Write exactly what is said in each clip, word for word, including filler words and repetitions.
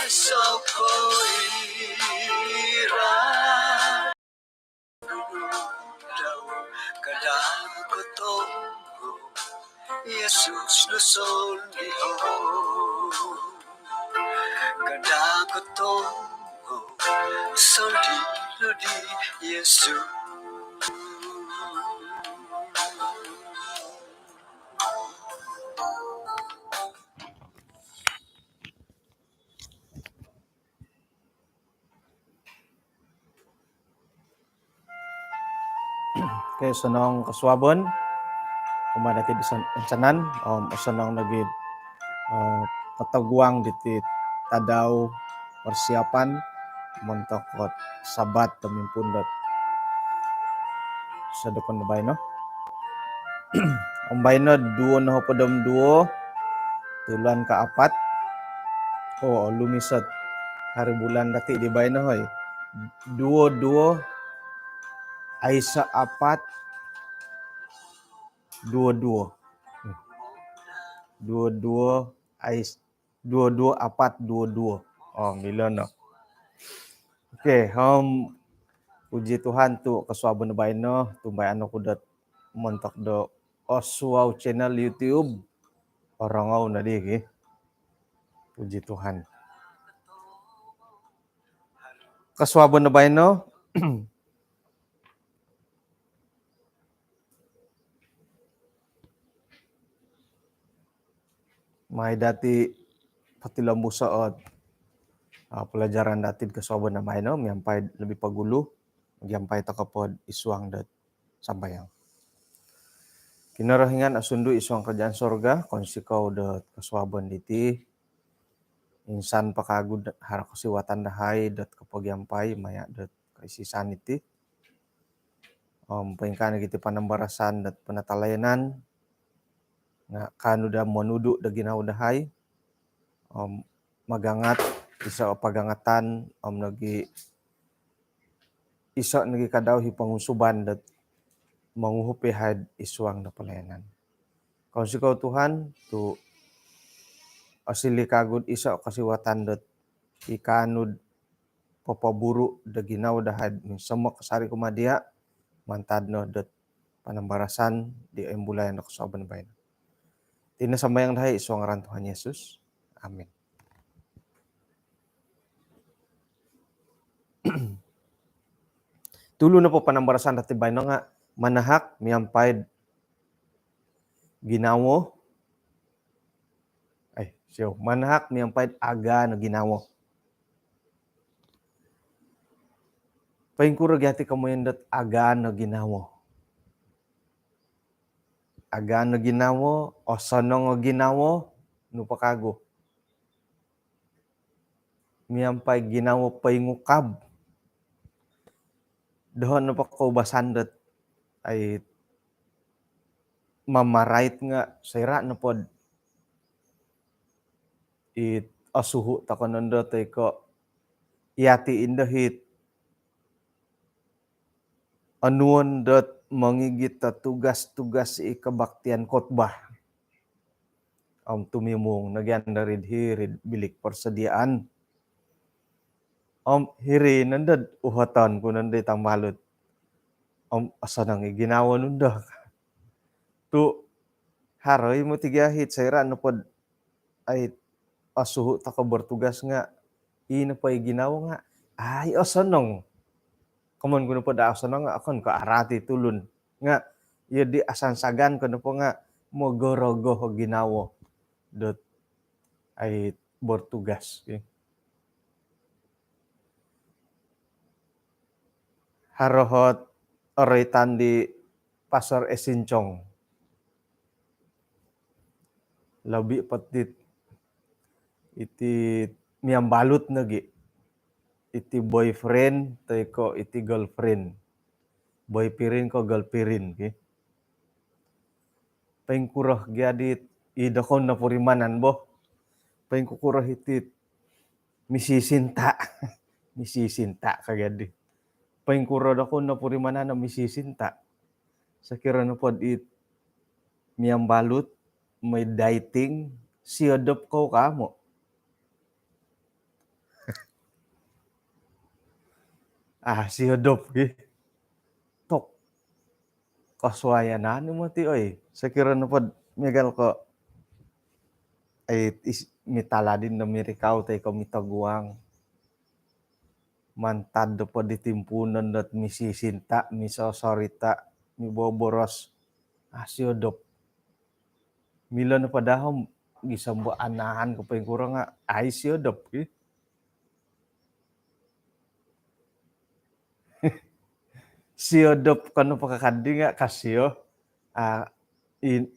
Aiso koira. Kada kotongou Yesus do sondiho. Kada kotongou sondiho di Yesus. Okey, osonong kosuabon kumaa dati di san-, insanan, om osonong nogi, eh, kotoguang diti tadau persiapan montok dot Sabat do mimpuun dot sodopon do baino. Om baino duo nohopod om duo, tuluan kaapat. Oh, olumis ot hari bulan dati di baino, hoi. Duo duo, aiso apat, duo duo. Duo duo, ais-, duo duo apat duo duo. Oh, milo no. Okey, om puji Tuhan tu kosuabon baino, tumbayaan oku dot montok do Osuau channel YouTube. Orongou nodi ki. Puji Tuhan. Kosuabon baino, mai dati potilombuso ot, ah, pelajaran dati kosuabon baino, miampai lobi pogulu miampai tokou po id suang dot sambayang. Kinorohingan osundu id suang kerajaan sorga, kounsikou dot kosuabon diti. Insan po kagu dot haro kosiwatan dahai dot kopogiampai maya dot koisisan iti. Om poingkaa nogi iti panambarasan dot penatalayanan nga kaanu daa monudu do ginawo dahai. Om magangat, iso pagangatan, om nogi iso nogi kadau i pongusuban dot monguhup yahai id suang do pelayanan. Kounsikou Tuhan tu osiliu kagu iso kosiwatan dot i kaanu do popoburu do ginawo dahai minsomok kasari kumaa dia, mantad no dot panambarasan di imbulayan do kosuabon baino. Iti no sambayang dahai id suang ngaran Tuhan Yesus. Amin. Tulu nopo panambarasan dati baino nga manahak miampai ginawo. Eh, siou, manahak miampai agaan o ginawo. Poingkuro gia ti komoyon dot agaan o ginawo? Agaan o ginawo, osonong o ginawo, nu po kagu? Miampai ginawo poingukab. Doho nopo koubasan dot ai mamarait nga soira nopo dot it osuhu tokou nondo toi ko yati indo it onuon dot mongigit do tugas-tugas i kebaktian khotbah. Om tumimung no gia ndo id hiri id bilik persediaan. Om hiri nondo dot uhoton ku nondo i tambalut. Om osonong i ginawo nu ndo. Tu haro i moti gia it soira nopo dot ai osuhu tokou bertugas nga i nopo i ginawo nga ai osonong. Komoyon ku nopo dot osonong nga okon ko araat i tulun. Nga iyo di asansagan ko nopo nga mogorogo o ginawo dot ai bertugas, okey. Haro ot oroitan di Pastor Esincong. Lobi po dit iti miambalut nogi. Iti boyfriend toi ko iti girlfriend. Boyfriend ko girlfriend, okey. Poingkuro gia dit i dokou nopurimanan bo? Poingkukuro iti misisinta? Misisinta ka gia di. Poingkuro dokou nopurimanan o misisinta? Sokiro nopo dit miambalut, mooi dating, siodop kou ka amu? Ah, siodop gi. Tok. Kosuayan anu moti, oi. Sokiro nopo miagal ko, ai, is-, mitaladin do mirikau toi ko mitoguang. Mantad do po di timpuunon dot misisinta, misosorita, miboboros. Ah, siodop. Milo nopo daa om gisom bo anahan ko poingkuro nga, ai, siodop gi. Siodop ko nopo kakadi nga kasio. Ah, i-,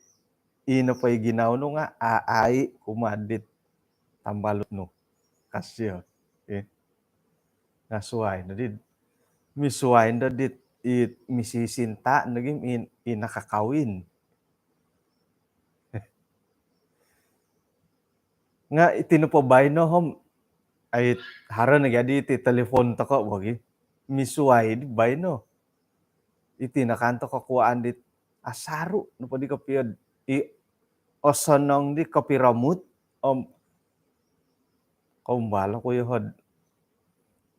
ino po i ginawo nu nga, a-, ai kumaa dit tambalut nu. Kasio. Eh. Nga suai no di, misuai no di, i misisinta nogi, i, i nakakawin. Nga iti nopo baino om, ai, haro no jadi iti telefon toko bo gi. Misuai di baino. Iti no kanto kokuaan dit asaru nopo di kopio di, i, osonong di kopiromut, om kombalo ku yohod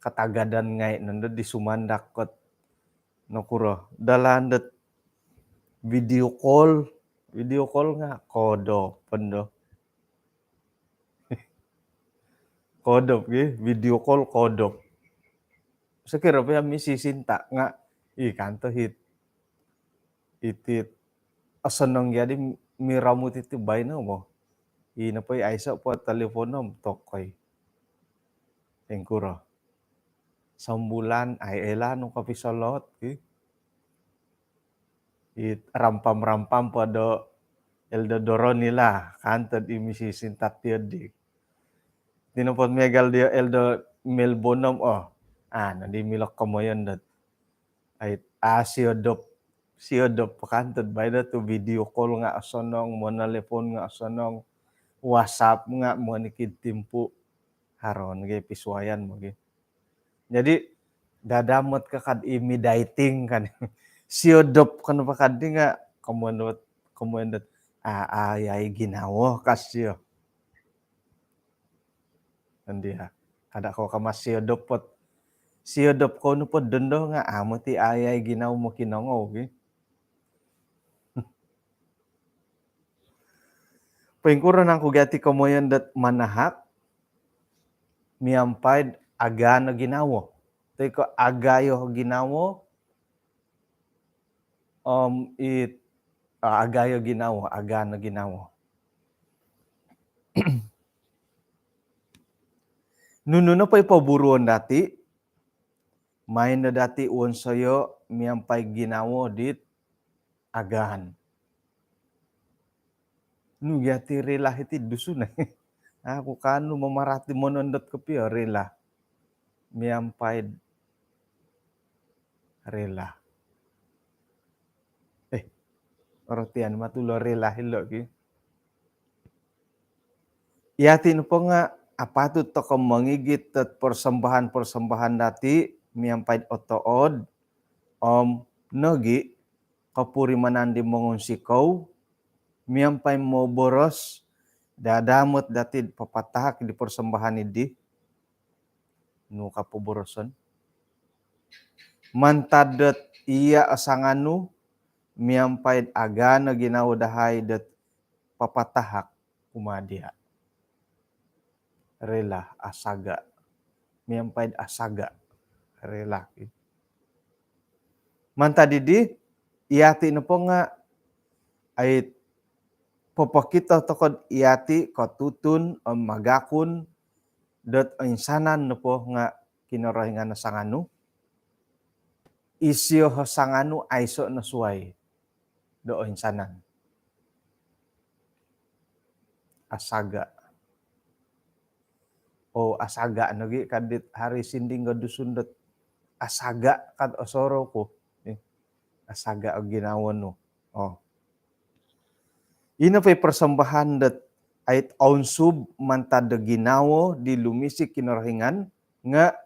katagadan ngai nondo di sumandak kot nokuro. Dalan dot video call, video call nga kodop pondo. Kodop gi, video call kodop. Sokiro po misisinta nga, i kanto hit. Iti osonong jadi miromut iti baino bo. Ino po i aiso po telefon om tokoi. Ingkuro. Sombulan, ai, ela nu kopisolot, ki. It rampam-rampam po do Eldo Doron ila, kanto di misisinta tio di. Tinopot miagal dio Eldo Melbonom, oh. Ah, nadi milok komoyon dot. Ai, ah, siodop, siodop kanto baino tu video call nga osonong, monelepon nga osonong, WhatsApp nga monikid timpu. Haro nogi pisuayan mo gi. Jadi, dadamot kakad imi dating kan. Siodop kan pakadi nga komoyon dot, komoyon dot, ah, ai, ai ginawo kasio. Andia. Kada ko kama siodop pot. Siodop ko nu pod dondo nga, ah, moti ai, ai ginawo mokinongou gi. Poingkuro nangku gati komoyon dot manahak miampai'd agaan o ginawo. Toi ko agayo ginawo, om it, ah, agayo ginawo, agaan o ginawo. Nunu nopo i poburuon dati, main no dati wonsoyo miampai ginawo dit agaan. Nu gia ti rila iti Dusun ai. Aku kanu mamarati monondot kopio rila. Miampai rila. Eh, orotian matulo rila hilo ki. Yati nopo nga apatut toko mongigit dot persembahan-persembahan dati miampai otood, om nogi kopurimanan di mongunsikou, miampai moboros, dadamot dati papatahak di persembahan idi. Nu ka poboroson. Mantad dot iya o sanganu, miampai agaan o ginawo dahai dot papatahak kumaa dia. Rila, asaga. Miampai asaga. Rila. Mantad didi, yati nopo nga, ai, popokito tokod yati kotutun om magakun dot oinsanan nopo nga Kinorohingan o sanganu. Isio o sanganu aiso no suai do oinsanan. Asaga. Oh, asaga nogi kadit hari sinding do Dusun dot asaga kad osorou ku. Eh, asaga o ginawo nu. Oh. Ino po i persembahan dot ait ounsub mantad do ginawo di lumisi Kinorohingan nga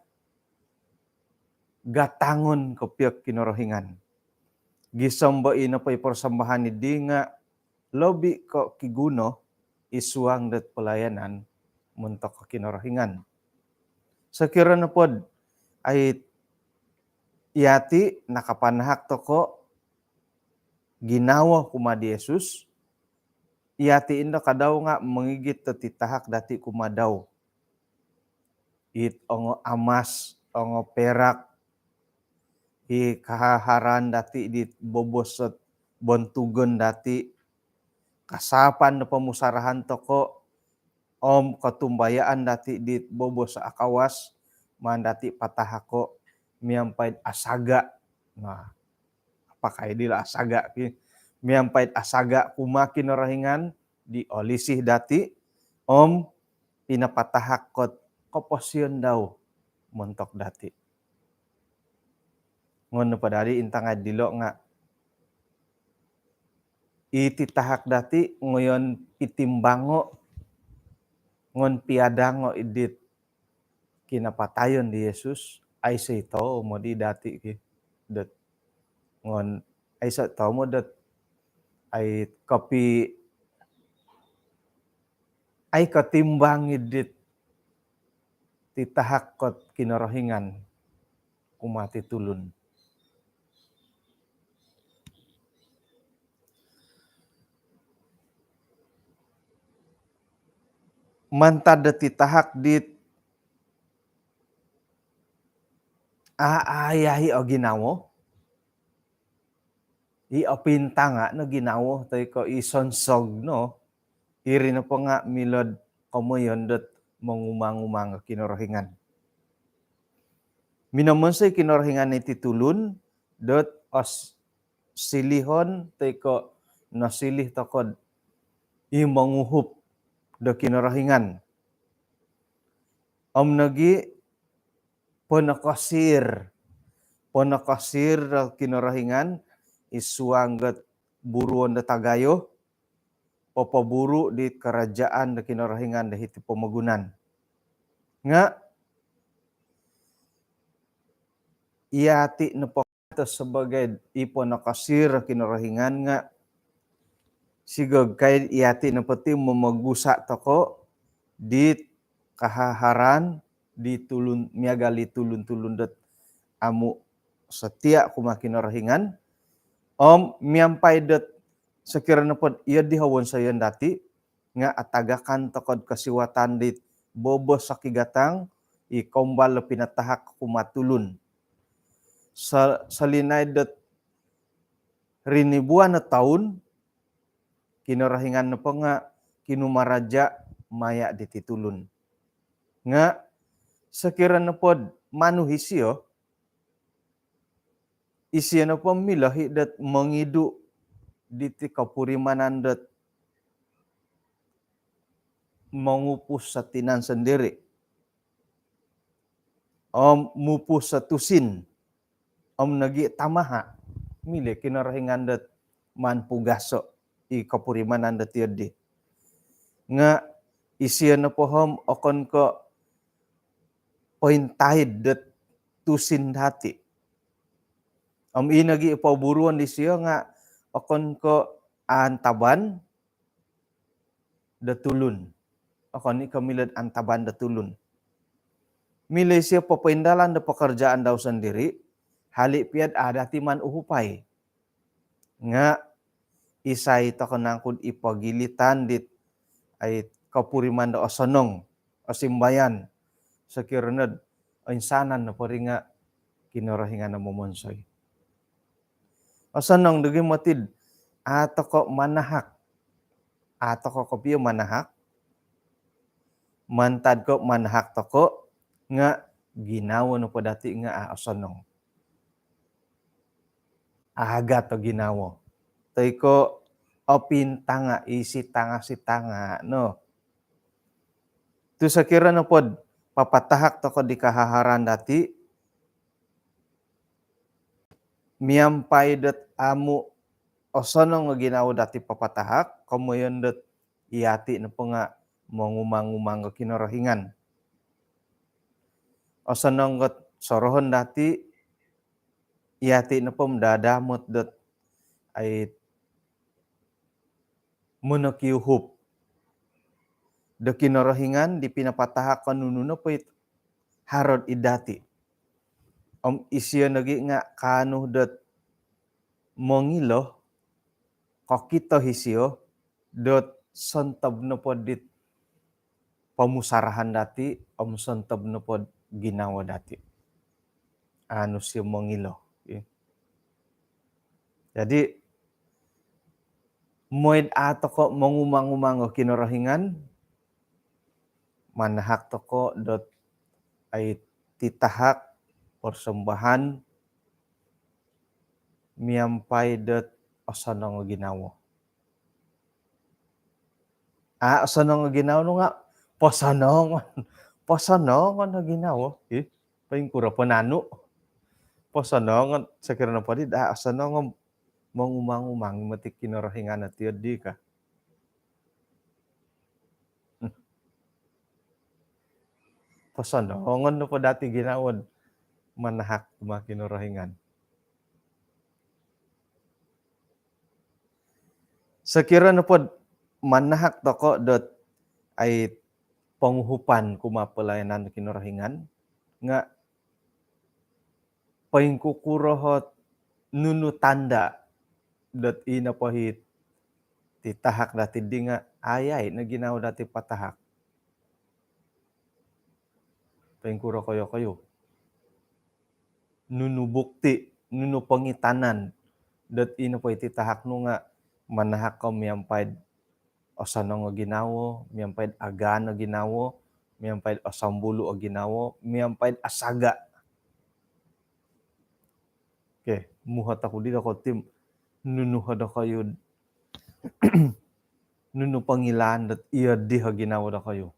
gatangon kopio Kinorohingan. Gisom bo ino po i persembahan idi nga lobi ko kiguno id suang dot pelayanan montok Kinorohingan. Sokiro nopod ait Iyati' nakapanahak toko' ginawo kumaa di Yesus, iyati' indo kadau nga' mongigit do titahak dati' kumaa dau. It ongo amas, ongo perak, i kahaharan dati' dit bobos ot bontugon dati', kasapan do pomusarahan toko', om kotumbayaan dati' dit bobos akawas, maan dati' patahako' miampai'd asaga'. Nah, apakai dilo' asaga' ki? Miampai'd asaga' kumaa Kinorohingan di olisi dati', om pinapatahak ot koposion dau montok dati'. Ngon nopo dadi intangai dilo' nga' iti tahak dati' ngoyon pitimbango', ngon piadango' idit kinapatayon di Yesus, aiso' i' tomod i dati' ki dot, ngon aiso' tomod dot ai kopi, ai kotimbang idit titahak ot Kinorohingan kumaa ti tulun. Mantad do titahak dit a-, aayahi o ginawo, i opintanga' no ginawo, toi ko' i sonsog no, iri nopo nga' milo'd komoyon dot mongumang-umang o Kinorohingan. Minomonsoi Kinorohingan iti tulun dot os-, silihon toi ko' nosilih toko'd i monguhup do Kinorohingan. Om nogi' ponokosir, ponokosir do Kinorohingan i suang dot buruon do tagayo, popoburu' di karajaan do Kinorohingan do hiti pomogunan. Nga' iyati' nopo to sebagai i ponokosir Kinorohingan nga' sigog kai iyati' nopo ti momogusa' toko' dit kahaharan di tulun, miagal i tulun-tulun dot amu' setia kumaa Kinorohingan, om miampai dot sokiro nopod iyo di howonsoyon dati' nga' atagakan toko'd kosiwatan dit bobos sokigatang i kombal do pinatahak kumaa tulun. Sa-, salinaid dot rinibuan o toun, Kinorohingan nopo nga' kinumaraja' maya' diti tulun. Nga' sokiro nopod manu isio, isio nopo milo i' dot mongidu' diti kopurimanan dot mongupus o tinan sondiri'. Om mupus o tusin. Om nogi' tamaha'. Milo i' Kinorohingan dot maan pugaso' i kopurimanan dot iyo di. Nga' isio nopo om okon ko' pointaid dot tusin dati'. Om ii nogi' i poburuon disio nga' okon ko' aantaban do tulun. Okon i' ko' milo'd antaban do tulun. Milo isio popoindalan do pokorjaan dau sondiri', hali' pia'd a' dati' maan uhupai. Nga' isai toko' nangku'd i pogilitan dit ai kopuriman do osonong, osimbayan, sokiro nod oinsanan nopo ri nga' Kinorohingan o momonsoi. Osonong do gimoti'd a' toko' manahak. A' toko' kopio manahak. Mantad ko' manahak toko' nga' ginawo nopo dati' nga' a' osonong. Agat o ginawo. Toi ko' opintanga', isitanga-sitanga' no. Tu' sokiro nopod papatahak toko' di kahaharan dati', miampai dot amu' osonong o ginawo dati' papatahak, komoyon dot iyati' nopo nga' mongumang-umang o Kinorohingan. Osonong ot sorohon dati', iyati' nopo om dadamot dot ai monokiuhup do Kinorohingan di pinapatahak ko' nunu nopo it haro'd id dati'. Om isio nogi nga kaanu dot mongilo, kokito isio dot sontob nopo dit pomusarahan dati om sontob nopo ginawo dati. Anu sio mongilo. Jadi, moid a toko mongumang-umang o Kinorohingan, manahak toko dot ai titahak, persembahan, miampai dot osonong o ginawo. A osonong o ginawo nu nga posonongon. Posonongon o ginawo. Ih, poingkuro po nanu. Posonongon, sokiro nopo di a osonong, mongumang-umang moti Kinorohingan ati di ka. Posonongon nopo dati ginawo manahak kumaa Kinorohingan. Sokiro nopo manahak toko dot ai ponguhupan kumaa pelayanan Kinorohingan, nga poingkukuro ot nunu tanda dot ino po it titahak dati di nga ayai no ginawo dati patahak. Poingkuro koyo-koyo. Nunu bukti, nunu pongitanan dot ino po it titahak nu nga manahak ko miampai osonong o ginawo, miampai agaan o ginawo, miampai osombulu o ginawo, miampai asaga. Okey, muhot oku di dokoyu tim, nunu ho dokoyu, nunu pongilaan dot iyo di o ginawo dokoyu.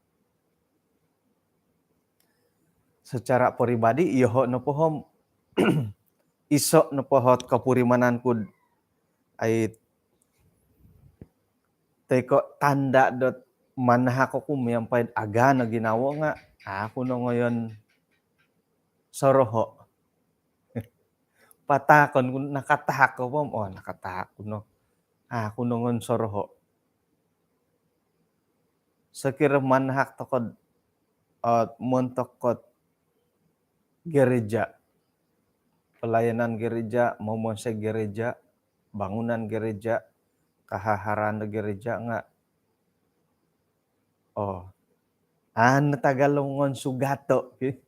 Secara peribadi, iyoho nopo om iso nopo ot kopurimanan ku dot ai toi ko tanda dot manahak oku miampai agaan o ginawo nga a oku no ngoyon soroho. Patahakon ku, nakatahak ko po om, oh, nakatahak ku no. A oku no ngoyon soroho. Sokiro manahak toko dot montok dot gereja, pelayanan gereja, momonsoi gereja, bangunan gereja, kahaharaan do gereja nga, oh, a no tagal ngoyon sugato ki.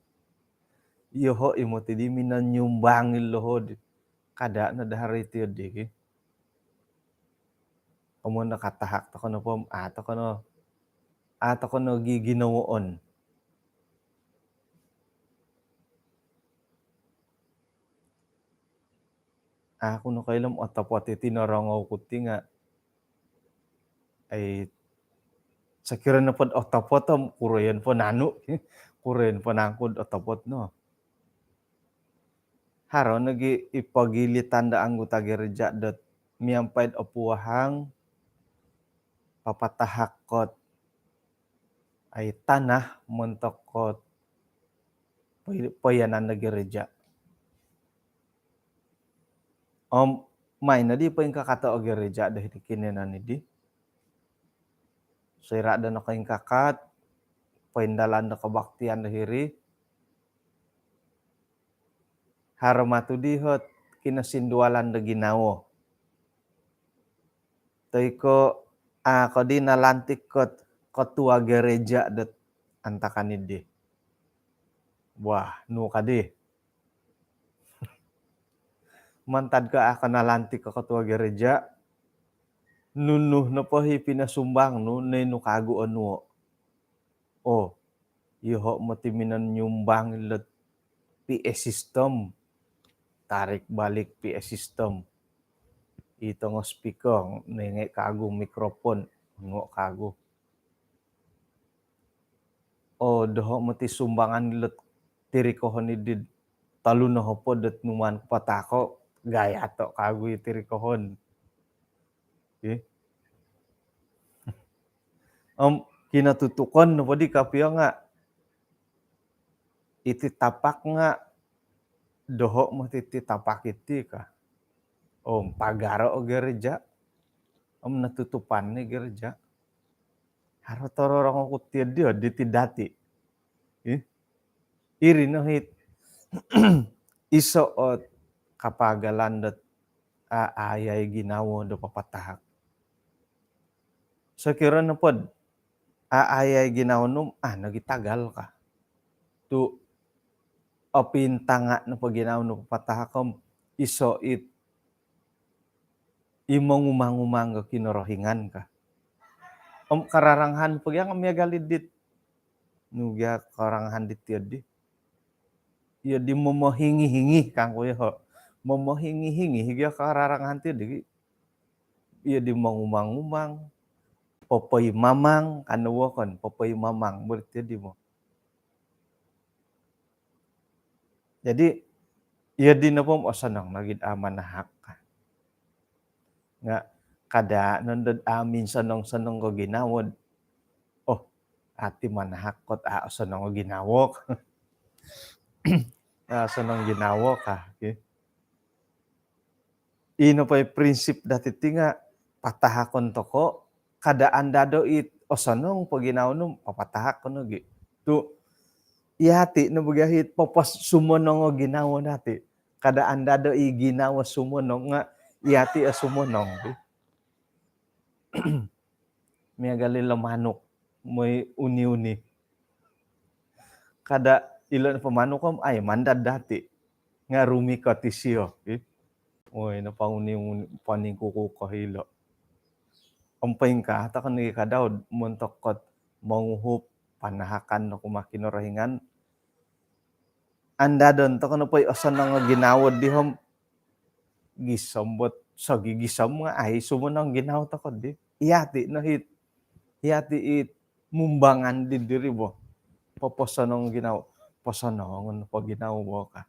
Iyoho i moti di minanyumbang ilo ho di. Kada no do haro iti di ki. Om nakatahak toko nopo om a toko no, a toko no gi- ginawoon. A oku no koilo om otopot iti norongou ku ti nga, ai, sokiro nopo dot otopot om kuroyon po nanu, kuroyon po nangku dot otopot no. Haro nogi i pogilitan do anggota gereja dot miampai dot opuhawang papatahak dot ai tanah montok dot poi- poiyanan do gereja. Om main no di poingkakato o gereja do hiti kinoyonon di. Soira do nokoingkakat, poindalan do kebaktian do hiri, haro moti di ot kinosindualan do ginawo. Toi ko a ko di nalantik dot ketua gereja dot antakan di. Wah, nu ka di. Mantad ko a ko nalantik dot ketua gereja, nunu nopo i pinosumbang nu, nai nu kagu onuo. Oh, iyoho moti minanyumbang ilo dot P A system. Tarik balik P A system. I tongo speaker, nai ngai kagu mikrofon, onuo kagu. Oh, doho moti sumbangan ilo dot tirikohon di tolu nohopod dot numaan ku patahako, gayato kagu i tirikohon. Okey. Om kinotutukon nopo di kopio nga, iti tapak nga doho moti iti tapak iti ka. Om pagaro o gereja. Om notutupan ni gereja. Haro tororong oku ti di, di ti dati. Ih. Iri no it iso ot kapagalan dot aayai ginawo do papatahak. Sokiro nopod aayai ginawo nu om a nogi tagal ka. Tu opintanga nopo ginawo nu papatahak om iso it i mongumang-umang do Kinorohingan ka. Om kararangahan po gia nga miagal i dit nu gia kararangahan dit iyo di. Iyo di momohingi-hingi kangku yoho. Momohingi-hingi gia kararangahan ti di. Iyo di mongumang-umang, popoimamang, kanu wokon, popoimamang, berarti iyo di mo. Jadi, iyo di nopo om osonong nogi do a manahak. Nga kada nondo do a minsonong-sonong ko ginawo. Oh, ati manahak kot a osonong o ginawo. A osonong ginawo ka. Okay. Ino po i prinsip dati ti nga patahakon toko, kada andado it osonong po ginawo nu, papatahakon nogi. Tu, iyati no bogia it popos sumonong o ginawo dati. Kada andado i ginawo sumonong nga iyati o sumonong. Miagal ilo manuk, moi uni-uni. Kada ilo nopo manuk om, ai, mandad dati. Nga rumikot isio, eh. Oi, nopo uni-uni, paningkuku ko hilo. Om poingkaa toko nogi ka dau montok kot monguhup panahakan do kumaa Kinorohingan. Andadon toko nopo i osonong o ginawo di om gisom bot sogigisom nga ai sumonong ginawo toko di. Iyati no it, iyati it mumbangan di diri bo. Poposonong ginawo, posonongon po ginawo bo ka.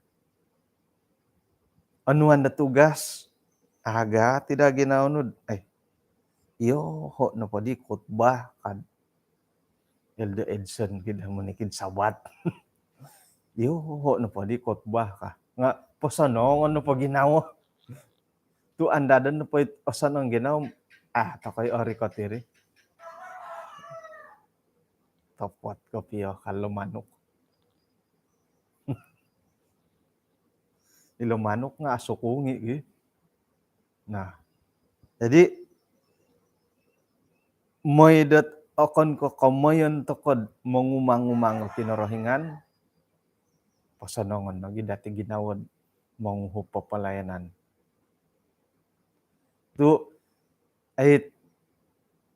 Onuan do tugas, agat ida ginawo nu do, eh, iyoho nopo di khutbah ka. Elder Edson kid monikid Sabat. Iyoho nopo di khutbah ka. Nga posonongon nopo ginawo. Tu andadon nopo it osonong ginawo om, ah, tokoi orikot iri. Topot kopio ka ilo manuk. Ilo manuk nga asukungi gi. Nah, jadi moi dot okon ko komoyon toko do mongumang-umang o Kinorohingan, posonongon nogi dati ginawo do monguhup o pelayanan. Tu, ai,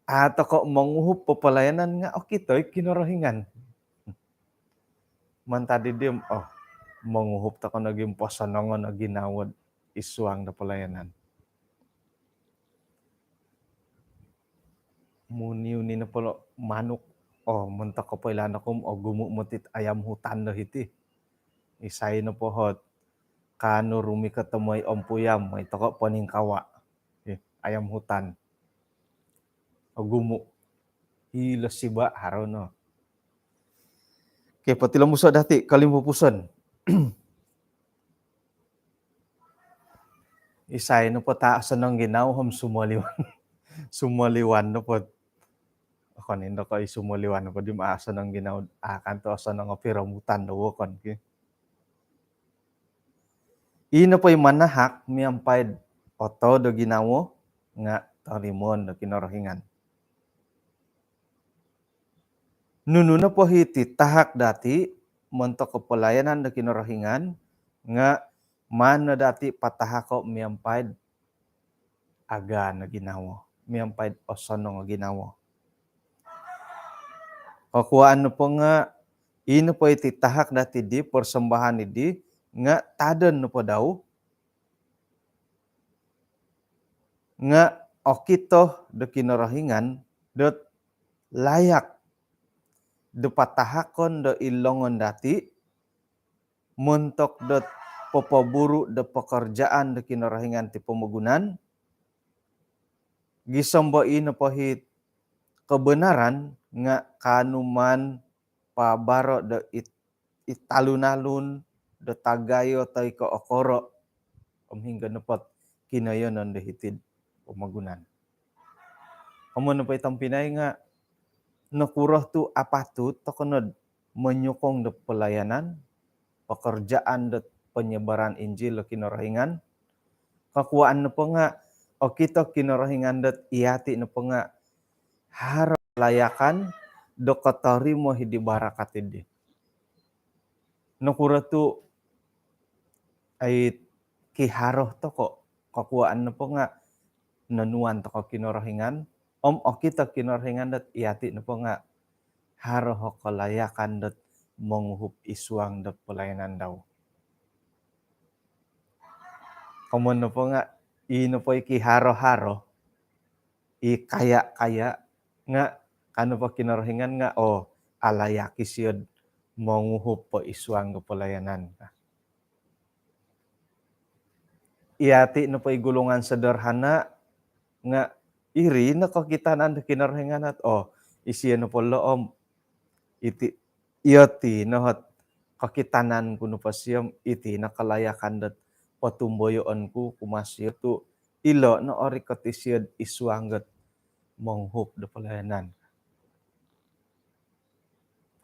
a toko monguhup o pelayanan nga okito i Kinorohingan. Mantad di om, oh, monguhup toko nogi om posonongon o ginawo id suang do pelayanan. Muni-uni nopo ilo manuk, oh, montok kopoilaan oku om ogumu moti it ayam hutan do hiti. Isai nopo ot kaanu rumikot do moi ompuyam, moi toko poningkawa. Eh, ayam hutan. Ogumu. Ilo siba haro no. Okey, potilombuso dati kolimpupuson. Isai nopo ot a osonong ginawo om sumoliwan. Sumoliwan nopo. Okon indo ko i sumoliwan nopo di om a osonong ginawo, a kanto osonong o piromutan do wokon ki. Ino po i manahak miampai do otood o ginawo nga torimoon do Kinorohingan. Nunu nopo it titahak dati montok o pelayanan do Kinorohingan nga maan no dati patahako miampai do agaan o ginawo, miampai do osonong o ginawo. Kokuaan nopo nga, ino po it titahak dati di persembahan di nga tadon nopo dau nga okito do Kinorohingan dot layak do patahakon do id longon dati, montok dot popoburu do pekerjaan do Kinorohingan ti pomogunan, gisom bo ino po it kebenaran nga kaanu maan paabaro do it, it alun-alun do tagayo toi ko okoro om hinggo nopo ot kinoyonon do hiti'd pomogunan. Om ino po i tompinai nga nokuro tu apatut toko no do menyokong do pelayanan, pekerjaan dot penyebaran Injil do Kinorohingan. Kokuaan nopo nga' okito Kinorohingan dot iyati' nopo nga' haro kalayakan do kotorimo hiddi barakat iddi. Nokuro tu' ai kiharo toko', kokuaan nopo nga' nonuan toko' Kinorohingan, om okito Kinorohingan dot iyati' nopo nga' haro o kalayakan dot monguhup id suang do pelayanan dau. Komoyon nopo nga' i nopo i kiharo-haro, i kaya-kaya nga' ka nopo Kinorohingan nga', oo, alayak isio'd monguhup po id suang do pelayanan. Iyati' nopo i golongan sederhana nga' iri no kokitanan do Kinorohingan ot, oo, isio nopo lo' om iti, iyoti' no ot kokitanan ku nopo sio om iti no kalayakan dot potumboyoon ku kumaa sio tu' ilo' no orikot isio'd id suang dot monguhup do pelayanan.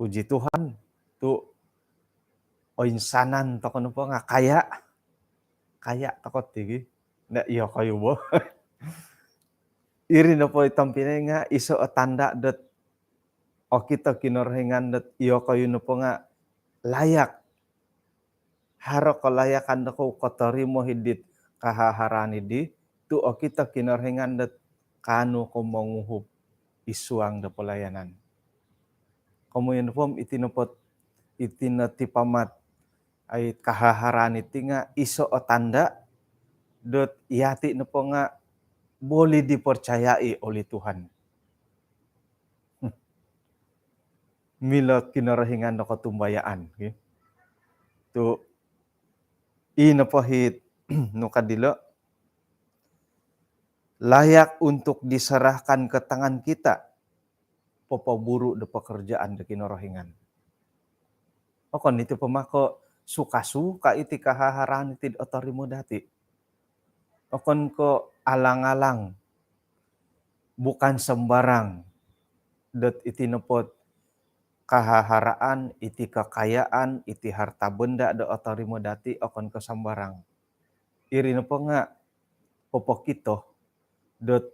Puji Tuhan, tu' oinsanan toko' nopo nga' kaya, kaya toko' ti gi. Nda' iyokoyu bo. Iri nopo i tompinai nga' iso' o tanda' dot okito Kinorohingan dot iyokoyu nopo nga' layak, haro kalayakan dokoyu kotorimo hiddit kahaharaan iddi, tu' okito Kinorohingan dot kaanu kou monguhup id suang do pelayanan. Komoyon nopo om iti nopo, iti no ti pama' ai kahaharaan iti nga' iso' o tanda' dot iyati' nopo nga' boleh dipercayai oleh Tuhan. Milo Kinorohingan do kotumbayaan, ki. Tu' i nopo hit nu ka dilo', layak untuk diserahkan ke tangan kita, popoburu' do pekerjaan do Kinorohingan. Okon iti pama' ko' suka-suka iti kahaharaan iti'd otorimo dati'. Okon ko' alang-alang, bukan sembarang dot iti nopo't kahaharaan, iti kakayaan, iti harta benda do otorimo dati' okon ko' sembarang. Iri nopo nga' popokito dot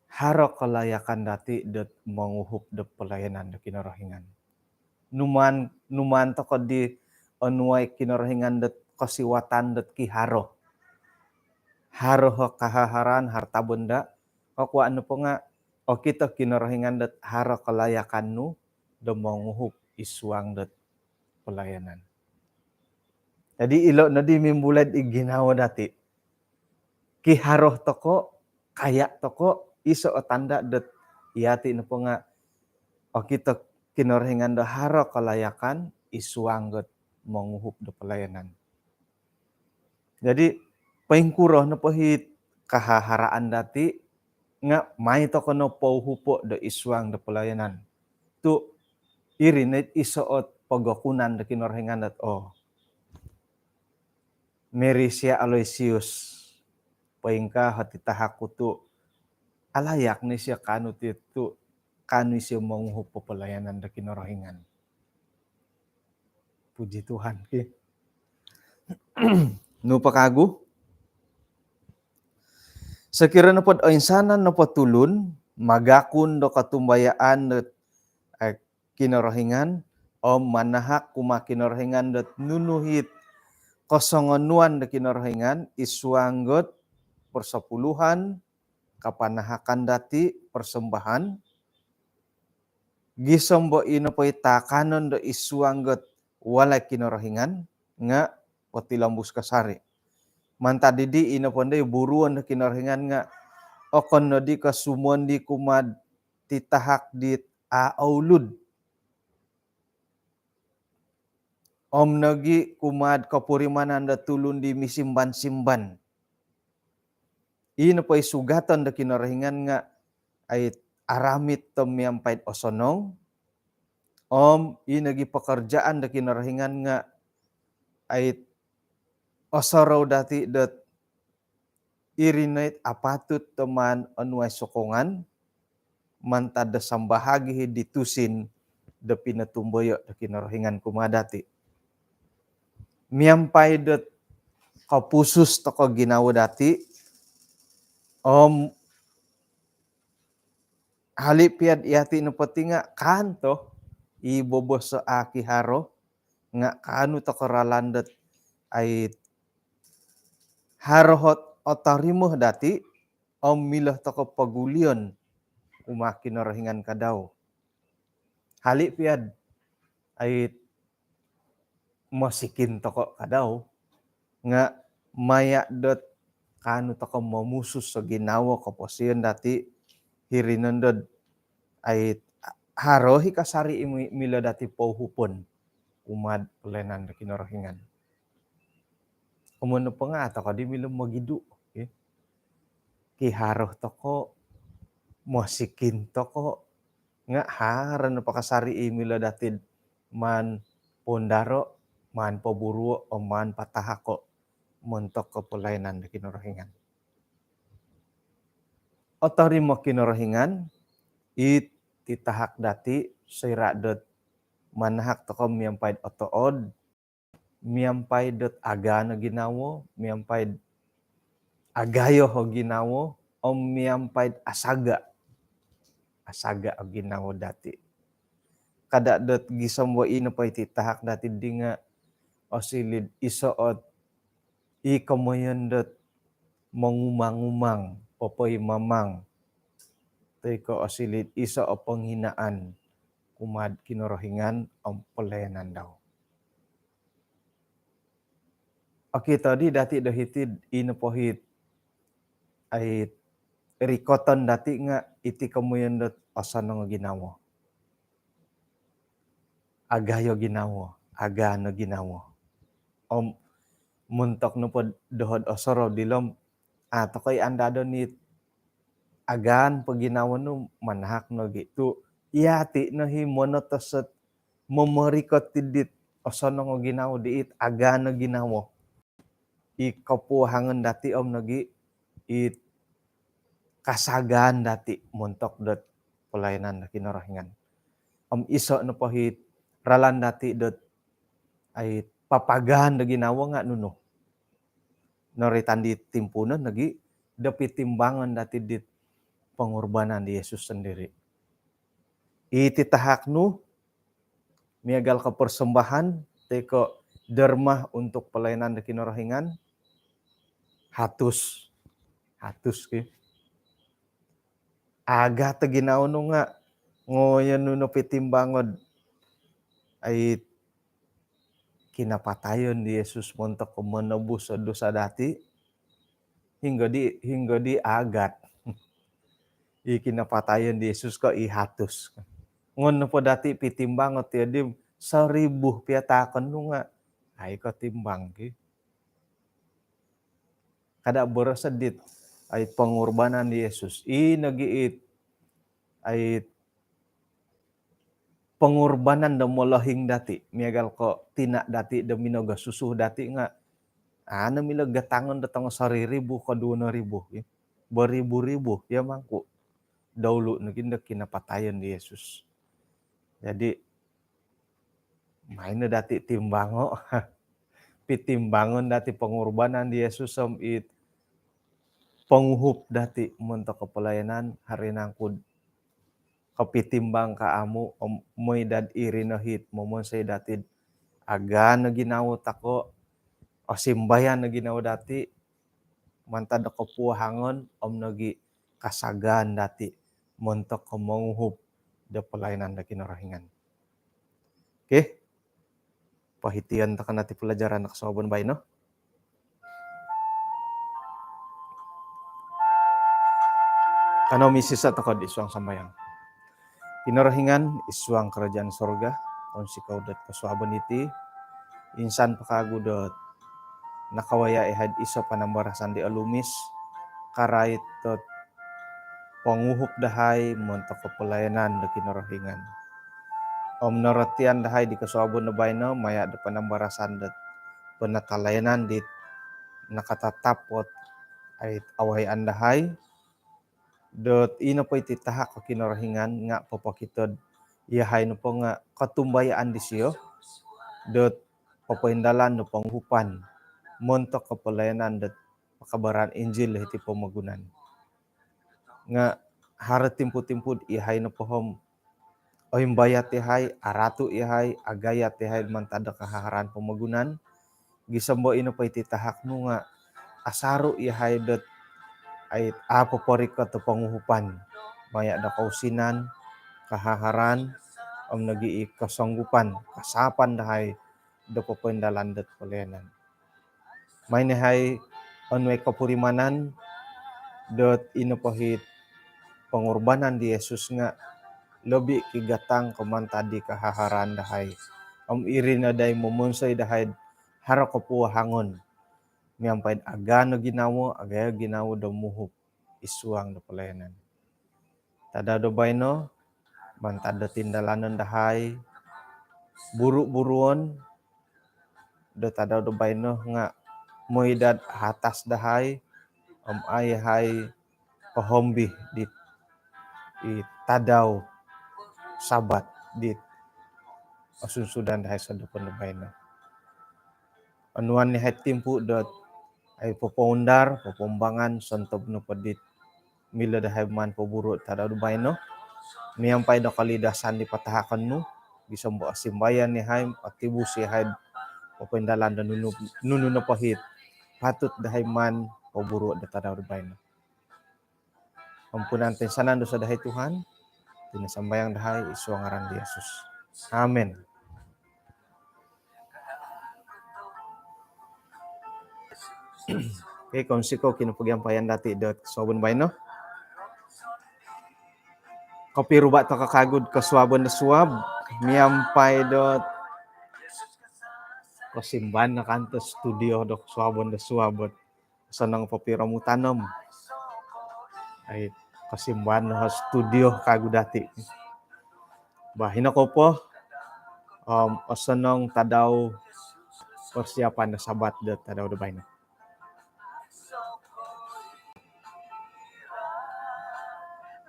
haro kalayakan dati' dot monguhup do pelayanan do Kinorohingan. Numaan, numaan toko' di onuai Kinorohingan dot kosiwatan dot kiharo. Haro o kahaharaan, harta benda, kokuaan nopo nga' okito Kinorohingan dot haro kalayakan nu do monguhup id suang dot pelayanan. Jadi ilo' noddi mimbulai'd id ginawo dati'. Kiharo toko', kaya toko', iso' o tanda' dot iyati' nopo nga' okito Kinorohingan do haro kalayakan id suang dot monguhup do pelayanan. Jadi poingkuro nopo hit kahaharaan dati' nga' mai toko' no pouhupo' do id suang do pelayanan. Tu' iri no it iso' ot pogokunan do Kinorohingan dot, oo, Merisia Aloysius, poingkaa ot i tahak ku tu' alayak no isio kaanu ti tu' kaanu isio monguhup o pelayanan do Kinorohingan. Puji Tuhan, ki. Nu po kagu? Sokiro nopo'd oinsanan nopo tulun magakun do kotumbayaan dot, eh, Kinorohingan om manahak kumaa Kinorohingan dot nunu hit kosongonuan do Kinorohingan id suang dot persepuluhan, kapanahakan dati', persembahan, gisom bo ino po i taakanon do id suang dot walai Kinorohingan nga' potilombus kasari'. Mantad iddi ino po ndo i buruon do Kinorohingan nga' okon noddi ko' sumondi kumaa'd ti tahak dit a' oulud om nogi' kumaa'd kopurimanan do tulun di misimban-simban. Ii nopo i sugaton do Kinorohingan nga' ai aramit do miampai'd osonong, om ii nogi' pekerjaan do Kinorohingan nga' ai osorou dati' dot iri no it apatut do maan onuai sokongan mantad do sambahagi di tusin do pinotumboyo' do Kinorohingan kumaa dati'. miampai dot kopusus toko ginawo dati, om hali piad iyati nopo ti nga kanto i boboso aki haro nga kanu toko ralan dot ai haro ot otorimo dati, om milo toko pogulion kumaa Kinorohingan kadau. Hali piad ai mosikin toko kadau nga maya dot kanu toko momusus o ginawo koposion dati hiri nondod ai haro hi kasari i mi-, milo dati pouhupon kumaa pelayanan do Kinorohingan. Komoyon nopo nga toko di milo mogidu, ya. Ki haro toko, mosikin toko, nga haro nopo kasari i milo dati maan pondaro, maan poburuo, om maan patahako montok ko pelayanan do Kinorohingan. Otorimo Kinorohingan i titahak dati soira dot manahak toko miampai otood, miampai dot agaan o ginawo, miampai agayo o ginawo, om miampai asaga. Asaga o ginawo dati. Kada dot gisom bo ino po iti tahak dati di nga osiliu iso ot i komoyon dot mongumang-umang, popoimamang. Toi ko osiliu iso o penghinaan kumaa Kinorohingan om pelayanan dau. Okito di dati do hiti ino po it ai rikoton dati nga iti komoyon dot osonong o ginawo. Agayo ginawo, agaan o ginawo. Om montok nopo doho do osorou dilo om a toko i andadon it agaan po ginawo nu manahak nogi tu iyati no hi monotos ot momorikot id dit osonong o ginawo di it agaan o ginawo. I kopuahangon dati om nogi it kasagaan dati montok dot pelayanan do Kinorohingan. Om iso nopo it ralan dati dot ai papagaan do ginawo nga nunu. Noroitan di timpuunon nogi do pitimbangon dati dit pengorbanan di Yesus sendiri. Iti tahak nu miagal ko persembahan toi ko derma untuk pelayanan do Kinorohingan hatus. Hatus ki. Agat o ginawo nu nga ngoyon nu no pitimbangon ai kinapatayon di Yesus montok ko monobus o dosa dati. Hinggo di, hinggo di agat i kinapatayon di Yesus ko i hatus. Ngon nopo dati pitimbangon ti di seribu piataakon nu nga ai ko timbang ki. Kada boros dit ai pengorbanan di Yesus. I nogi it ai pengorbanan do molohing dati, miagal ko tina dati do minogo susu dati nga ano milo gatangon do tongo soriribu ko duo no ribu, ya. Beribu-ribu, ya mangku. Dahulu nogi do kinapatayon di Yesus. Jadi main no dati timbango. Pitimbangon dati pengorbanan di Yesus om it penguhup dati montok ko pelayanan hari nangkud kopitimbang ka amu om moi dad iri no hit momonsoi dati agaan o ginawo toko, osimbayan o ginawo dati mantad do kopuahangon om nogi kasagaan dati montok ko monguhup do pelayanan do Kinorohingan. Okey. Pohition toko no ti pelajaran kosuabon baino. Kanou misisa toko id suang sambayang. Kinorohingan id suang kerajaan sorga, kounsikou dot kosuabon iti insan po kagu dot nakawaya yahai id iso panambarasan di olumis karait dot ponguhup dahai montok ko pelayanan do Kinorohingan. Om norotian dahai di kosuabon do baino maya do panambarasan dot penatalayanan dit nakatatap ot ai awayaan dahai dot ino po iti tahak ko Kinorohingan nga popokito dot yahai nopo nga kotumbayaan disio dot popoindalan do ponguhupan montok kopolayanan do pakabaran Injil hiti pomogunan. Nga haro timpu-timpu iyahai nopo om oimbayat iyahai, aratu iyahai, agayat iyahai mantad do kahaharaan pomogunan. Gisom do ino po iti tahak nu nga asaru iyahai dot ai apo porikot do ponguhupan maya do kousinan, kahaharaan om nogi i kosonggupan, kasaapan dahai do popoindalan dot polayanan. Mai nihai onuai kopurimanan dot ino po hit pongurbanan di Yesus nga lobi kigatang ko mantad di kahaharaan dahai. Om iri no dai momonsoi dahai haro kopuahangon miampai agayo ginawo, agayo ginawo do muhup id suang do polayanan. Tadau do baino, mantad do tindalanon dahai, buru-buruon do tadau do baino nga mooi dot hatas dahai om ai hai pohombi di i tadau Sabat di osunsudan dahai sodopon do baino. Onuan nihai timpu dot ai popoundar, popoumbangan sontob nopo dit milo dahai maan poburu tadau do baino miampai do kolidasan di patahakon nu, gisom do osimbayan nihai, otibus iyahai popoindalan do nunu, nunu nopo hit patut dahai maan poburu do tadau do baino. Ampunan toinsanan dosa dahai Tuhan. Iti no sambayang dahai id suang ngaran di Yesus. Amen. Okey, kounsikou kinopogiampayan dati dot kosuabon baino. Kopiruba tokou kagu do kosuabon do suab miampai dot kosimban no kanto studio do kosuabon do suab. Osonong popiromutan om ai kosimban no studio kagu dati. Bah, ino kou po om osonong tadau persiapan do Sabat do tadau do baino.